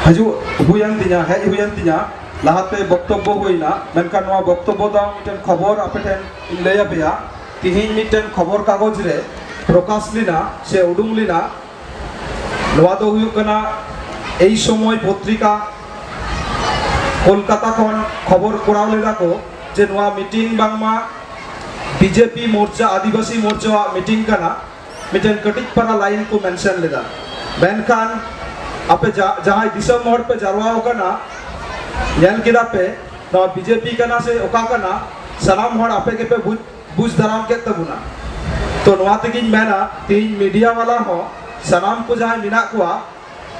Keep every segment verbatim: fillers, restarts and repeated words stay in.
ᱦᱤᱡᱩᱜ ᱦᱩᱭᱮᱱ ᱛᱤᱧᱟ, ᱦᱮᱡ ᱦᱩᱭᱮᱱ ᱛᱤᱧᱟ, ᱞᱟᱦᱟᱛᱮ ᱵᱚᱠᱛᱚᱵᱵᱚ ᱦᱩᱭᱱᱟ, ᱢᱮᱱᱠᱷᱟᱱ ᱱᱚᱣᱟ ᱵᱚᱠᱛᱚᱵᱵᱚ ᱫᱚ ᱢᱤᱫᱴᱮᱱ ᱠᱷᱚᱵᱚᱨ ᱟᱯᱮ ᱴᱷᱮᱱ ᱤᱧ ᱞᱟᱹᱭ ᱟᱯᱮᱭᱟ᱾ ᱛᱤᱦᱤᱧ ᱢᱤᱫᱴᱮᱱ ᱠᱷᱚᱵᱚᱨ ᱠᱟᱜᱚᱡᱽ ᱨᱮ ᱯᱨᱚᱠᱟᱥ ᱞᱮᱱᱟ ᱥᱮ ᱩᱰᱩᱝ ᱞᱮᱱᱟ, ᱱᱚᱣᱟ ᱫᱚ ᱦᱩᱭᱩᱜ ᱠᱟᱱᱟ ᱮᱭ ᱥᱚᱢᱚᱭ ᱯᱚᱛᱨᱤᱠᱟ, ᱠᱳᱞᱠᱟᱛᱟ ᱠᱷᱚᱱ ᱠᱷᱚᱵᱚᱨ ᱠᱚᱨᱟᱣ ᱞᱮᱫᱟ ᱠᱚ ᱡᱮ ᱱᱚᱣᱟ ᱢᱤᱴᱤᱝ ᱵᱟᱝᱢᱟ ᱵᱤᱡᱮᱯᱤ ᱢᱳᱨᱪᱟ, ᱟᱹᱫᱤᱵᱟᱹᱥᱤ ᱢᱳᱨᱪᱟᱣᱟᱜ ᱢᱤᱴᱤᱝ ᱠᱟᱱᱟ᱾ ᱢᱤᱫᱴᱮᱱ ᱠᱟᱹᱴᱤᱡ ᱯᱟᱨᱟ ᱞᱟᱭᱤᱱ ᱠᱚ ᱢᱮᱱᱥᱚᱱ ᱞᱮᱫᱟ, ᱢᱮᱱᱠᱷᱟᱱ ᱟᱯᱮ ᱡᱟ-, ᱡᱟᱦᱟᱸᱭ ᱫᱤᱥᱚᱢ ᱦᱚᱲ ᱯᱮ ᱡᱟᱨᱣᱟ ᱟᱠᱟᱱᱟ, ᱧᱮᱞ ᱠᱮᱫᱟ ᱯᱮ ᱱᱚᱣᱟ ᱵᱤᱡᱮᱯᱤ ᱠᱟᱱᱟ ᱥᱮ ᱚᱠᱟ ᱠᱟᱱᱟ, ᱥᱟᱱᱟᱢ ᱦᱚᱲ ᱟᱯᱮ ᱜᱮᱯᱮ ᱵᱩᱡᱽ, ᱵᱩᱡᱽ ᱫᱟᱨᱟᱢ ᱠᱮᱫ ᱛᱟᱵᱚᱱᱟ᱾ ᱛᱚ ᱱᱚᱣᱟ ᱛᱮᱜᱤᱧ ᱢᱮᱱᱟ, ᱛᱮᱦᱮᱧ ᱢᱤᱰᱤᱭᱟ ᱵᱟᱞᱟ ᱦᱚᱸ ᱥᱟᱱᱟᱢ ᱠᱚ ᱡᱟᱦᱟᱸᱭ ᱢᱮᱱᱟᱜ ᱠᱚᱣᱟ,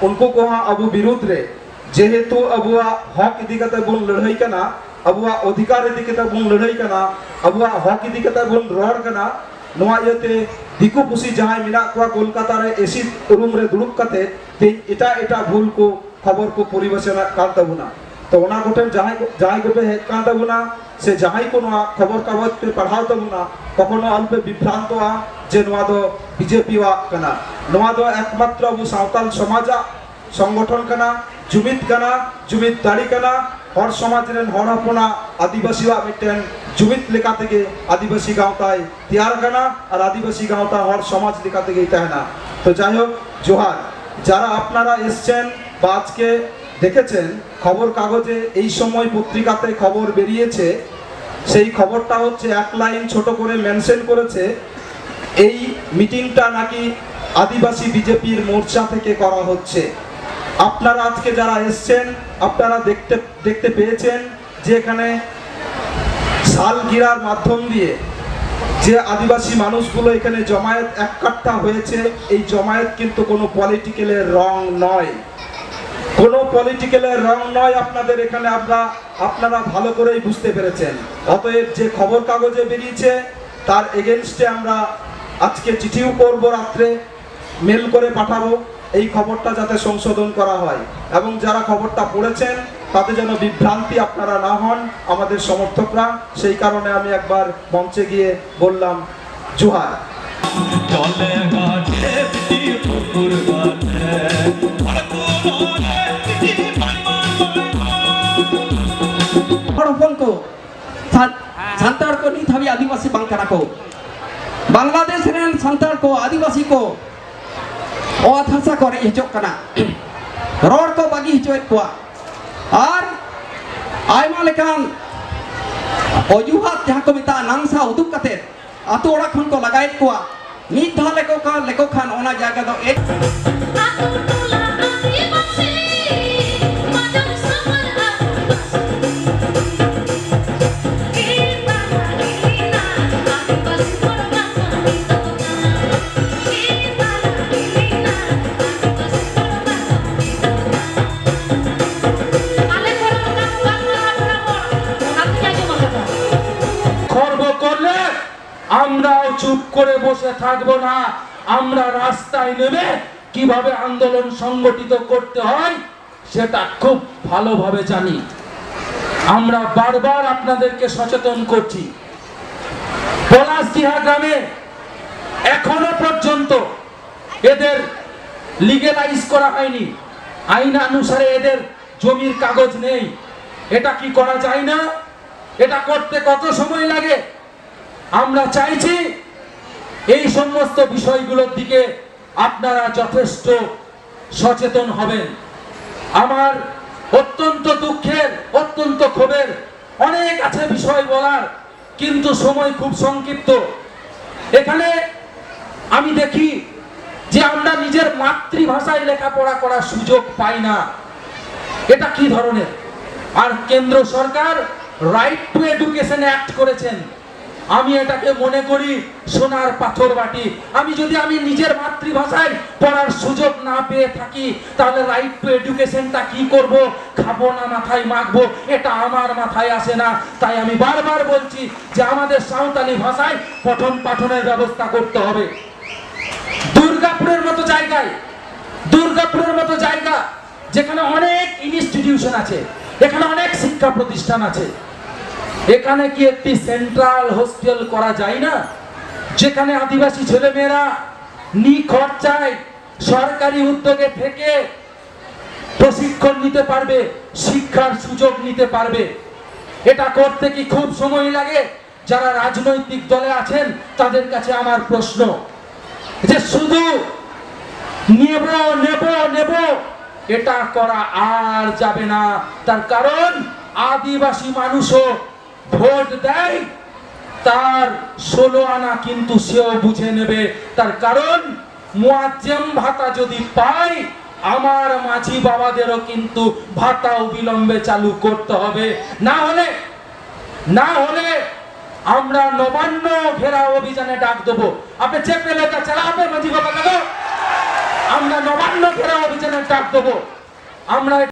ᱩᱱᱠᱩ ᱠᱚᱦᱚᱸ ᱟᱵᱚ ᱵᱤᱨᱩᱫᱽ ᱨᱮ, ᱡᱮᱦᱮᱛᱩ ᱟᱵᱚᱣᱟᱜ ᱦᱚᱠ ᱤᱫᱤ ᱠᱟᱛᱮ ᱵᱚᱱ ᱞᱟᱹᱲᱦᱟᱹᱭ ᱠᱟᱱᱟ, ᱟᱵᱚᱣᱟᱜ ᱚᱫᱷᱤᱠᱟᱨ ᱤᱫᱤ ᱠᱟᱛᱮ ᱵᱚᱱ ᱞᱟᱹᱲᱦᱟᱹᱭ ᱠᱟᱱᱟ, ᱟᱵᱚᱣᱟᱜ ᱦᱚᱠ ᱤᱫᱤ ᱠᱟᱛᱮ ᱵᱚᱱ ᱨᱚᱲ ᱠᱟᱱᱟ, ᱱᱚᱣᱟ ᱤᱭᱟᱹᱛᱮ ᱫᱤᱠᱩ ᱯᱩᱥᱤ ᱡᱟᱦᱟᱸᱭ ᱢᱮᱱᱟᱜ ᱠᱚᱣᱟ ᱠᱳᱞᱠᱟᱛᱟ ᱨᱮ ᱮᱥᱤ ᱨᱩᱢ ᱨᱮ ᱫᱩᱲᱩᱵ ᱠᱟᱛᱮ ᱛᱮᱦᱮᱧ ᱮᱴᱟᱜ ᱮᱴᱟᱜ ᱵᱷᱩᱞ ᱠᱚ ᱠᱷᱚᱵᱚᱨ ᱠᱚ ᱯᱚᱨᱤᱵᱮᱥᱚᱱᱟᱜ ᱠᱟᱱ ᱛᱟᱵᱚᱱᱟ᱾ ᱛᱚ ᱚᱱᱟ ᱠᱚᱴᱷᱮᱱ ᱡᱟᱦᱟᱸᱭ ᱠᱚ, ᱡᱟᱦᱟᱸᱭ ᱠᱚᱯᱮ ᱦᱮᱡ ᱠᱟᱱ ᱛᱟᱵᱚᱱᱟ ᱥᱮ ᱡᱟᱦᱟᱸᱭ ᱠᱚ ᱱᱚᱣᱟ ᱠᱷᱚᱵᱚᱨ ᱠᱟᱜᱚᱡᱽ ᱯᱮ ᱯᱟᱲᱦᱟᱣ ᱛᱟᱵᱚᱱᱟ, ᱠᱚᱠᱷᱚᱱᱳ ᱟᱞᱚᱯᱮ ᱵᱤᱵᱷᱨᱟᱱᱛᱚᱜᱼᱟ ᱡᱮ ᱱᱚᱣᱟ ᱫᱚ ᱵᱤᱡᱮᱯᱤᱣᱟᱜ ᱠᱟᱱᱟ᱾ ᱱᱚᱣᱟ ᱫᱚ ᱮᱠᱢᱟᱛᱨᱚ ᱟᱵᱚ ᱥᱟᱶᱛᱟᱞ ᱥᱚᱢᱟᱡᱟᱜ ᱥᱚᱝᱜᱚᱴᱷᱚᱱ ᱠᱟᱱᱟ, ᱡᱩᱢᱤᱫ ᱠᱟᱱᱟ, ᱡᱩᱢᱤᱫ ᱫᱟᱲᱮ ᱠᱟᱱᱟ, ᱦᱚᱲ ᱥᱚᱢᱟᱡᱽ ᱨᱮᱱ ᱦᱚᱲ ᱦᱚᱯᱚᱱᱟᱜ, ᱟᱹᱫᱤᱵᱟᱹᱥᱤᱣᱟᱜ ᱢᱤᱫᱴᱮᱱ ᱡᱩᱢᱤᱫ ᱞᱮᱠᱟ ᱛᱮᱜᱮ ᱟᱹᱫᱤᱵᱟᱹᱥᱤ ᱜᱟᱶᱛᱟᱭ ᱛᱮᱭᱟᱨ ᱠᱟᱱᱟ ᱟᱨ ᱟᱹᱫᱤᱵᱟᱹᱥᱤ ᱜᱟᱶᱛᱟ ᱦᱚᱲ ᱥᱚᱢᱟᱡᱽ ᱞᱮᱠᱟ ᱛᱮᱜᱮᱭ ᱛᱟᱦᱮᱱᱟ᱾ ᱛᱚ ᱡᱟᱭᱦᱳᱠ, ᱡᱚᱦᱟᱨ᱾ ᱡᱟᱨᱟ ᱟᱯᱱᱟᱨᱟ ᱮᱥᱪᱮᱱ বা আজকে দেখেছেন, খবর কাগজে এই সময় পত্রিকাতে খবর বেরিয়েছে, সেই খবরটা হচ্ছে এক লাইন ছোট করে মেনশন করেছে, এই মিটিংটা নাকি আদিবাসী বিজেপির মোর্চা থেকে করা হচ্ছে। আপনারা আজকে যারা এসছেন, আপনারা দেখতে, দেখতে পেয়েছেন যে এখানে সালগিরার মাধ্যম দিয়ে যে আদিবাসী মানুষগুলো এখানে জমায়েত এককাট্টা হয়েছে, এই জমায়েত কিন্তু কোনো পলিটিক্যালের রং নয়, কোনো পলিটিক্যালের রং নয়। আপনাদের এখানে আমরা, আপনারা ভালো করেই বুঝতে পেরেছেন। অতএব যে খবর কাগজে বেরিয়েছে, তার এগেনস্টে আমরা আজকে চিঠিও করব রাত্রে, মেল করে পাঠাবো এই খবরটা যাতে সংশোধন করা হয়, এবং যারা খবরটা পড়েছেন তাতে যেন বিভ্রান্তি আপনারা না হন আমাদের সমর্থকরা। সেই কারণে আমি একবার মঞ্চে গিয়ে বললাম জুহার। ᱠᱚ ᱚᱛ ᱦᱟᱥᱟ ᱠᱚ ᱨᱮᱡ ᱦᱚᱪᱚᱜ ᱠᱟᱱᱟ, ᱨᱚᱲ ᱠᱚ ᱵᱟᱹᱜᱤ ᱦᱚᱪᱚᱭᱮᱫ ᱠᱚᱣᱟ, ᱟᱨ ᱟᱭᱢᱟ ᱞᱮᱠᱟᱱ ᱚᱡᱩᱦᱟᱛ, ᱡᱟᱦᱟᱸ ᱠᱚ ᱢᱮᱛᱟᱜᱼᱟ ᱱᱟᱝᱥᱟ, ᱩᱫᱩᱜ ᱠᱟᱛᱮ ᱟᱛᱳ ᱚᱲᱟᱜ ᱠᱷᱚᱱ ᱠᱚ ᱞᱟᱜᱟᱭᱮᱫ ᱠᱚᱣᱟ᱾ ᱢᱤᱫ ᱫᱷᱟᱣ ᱞᱮᱠᱚ ᱠᱷᱟᱱ, ᱞᱮᱠᱚ ᱠᱷᱟᱱ ᱚᱱᱟ ᱡᱟᱭᱜᱟ ᱫᱚ ᱮᱠ- ᱟᱛᱳ ᱴᱚᱞᱟ ᱟᱹᱫᱤᱵᱟᱹᱥᱤ ᱵᱟᱡᱟᱨ ᱥᱟᱦᱟᱨ ᱟᱹᱛᱩ ᱵᱟᱹᱥᱤ᱾ ᱜᱤᱨᱤ ᱛᱟᱞᱟ ᱜᱤᱨᱤ ᱱᱟ ᱟᱹᱫᱤᱵᱟᱹᱥᱤ ᱦᱚᱲ ᱵᱟᱠᱚ ᱢᱤᱫᱚᱜ ᱠᱟᱱᱟ᱾ ᱜᱤᱨᱤ ᱛᱟᱞᱟ ᱜᱤᱨᱤ ᱱᱟ ᱟᱹᱫᱤᱵᱟᱹᱥᱤ ᱦᱚᱲ ᱵᱟᱠᱚ ᱢᱤᱫᱚᱜ ᱠᱟᱱᱟ᱾ ᱟᱞᱮ ᱠᱚᱨᱮ ᱚᱱᱠᱟ ᱠᱚ ᱜᱟᱞᱢᱟᱨᱟᱣ ᱠᱟᱱᱟ ᱦᱚᱲ, ᱚᱱᱟ ᱠᱚᱧ ᱟᱸᱡᱚᱢ ᱟᱠᱟᱫᱟ᱾ খর্ব করলে আমরাও চুপ করে বসে থাকবো না। আমরা রাস্তায় নেমে কিভাবে আন্দোলন সংগঠিত করতে হয় সেটা খুব ভালোভাবে জানি। আমরা বারবার আপনাদেরকে সচেতন করছি। পলাশডিহা গ্রামে এখনো পর্যন্ত এদের লিগ্যালাইজ করা হয়নি, আইন অনুসারে এদের জমির কাগজ নেই। এটা কি করা যায় না? এটা করতে কত সময় লাগে? আমরা চাইছি এই সমস্ত বিষয়গুলোর দিকে আপনারা যথেষ্ট সচেতন হবেন। আমার অত্যন্ত দুঃখের, অত্যন্ত ক্ষোভের, অনেক আছে বিষয় বলার, কিন্তু সময় খুব সংক্ষিপ্ত। এখানে আমি দেখি যে আমরা নিজের মাতৃভাষায় লেখাপড়া করার সুযোগ পাই না। এটা কি ধরনের? আর কেন্দ্র সরকার রাইট টু এডুকেশন অ্যাক্ট করেছেন। আমি এটাকে মনে করি সোনার পাথর বাটি। আমি যদি আমি নিজের মাতৃভাষায় পড়ার সুযোগ না পেয়ে থাকি, তাহলে রাইট টু এডুকেশনটা কি করব? খাবো না মাথায় মাখবো, এটা আমার মাথায় আসে না। তাই আমি বারবার বলছি যে আমাদের সাঁওতালি ভাষায় পঠন পাঠনের ব্যবস্থা করতে হবে। দুর্গাপুরের মতো জায়গায়, দুর্গাপুরের মতো জায়গা, যেখানে অনেক ইনস্টিটিউশন আছে, এখানে অনেক শিক্ষা প্রতিষ্ঠান আছে, এখানে কি একটি সেন্ট্রাল হোস্টেল করা যায় না, যেখানে আদিবাসী ছেলেমেয়েরা নিখরচায় সরকারি উদ্যোগে থেকে প্রশিক্ষণ নিতে পারবে, শিক্ষার সুযোগ নিতে পারবে? এটা করতে কি খুব সময় লাগে? যারা রাজনৈতিক দলে আছেন, তাদের কাছে আমার প্রশ্ন। যে শুধু নেব, নেব, নেব, এটা করা আর যাবে না। তার কারণ আদিবাসী মানুষও ভোট দেয়, তার ষোলো আনা কিন্তু সেও বুঝে নেবে। তার কারণ মুয়াজ্জেম ভাতা যদি পায়, আমার মাঝি বাবাদেরও কিন্তু ভাতা অবিলম্বে চালু করতে হবে। না হলে, না হলে আমরা নবান্ন ঘেরাও অভিযানে ডাক দেবো। আপনি চেপে লেখা চালাবে মাঝি বাবা, দেখো, আমরা নবান্ন ঘেরাও অভিযানে ডাক দেবো। আমরা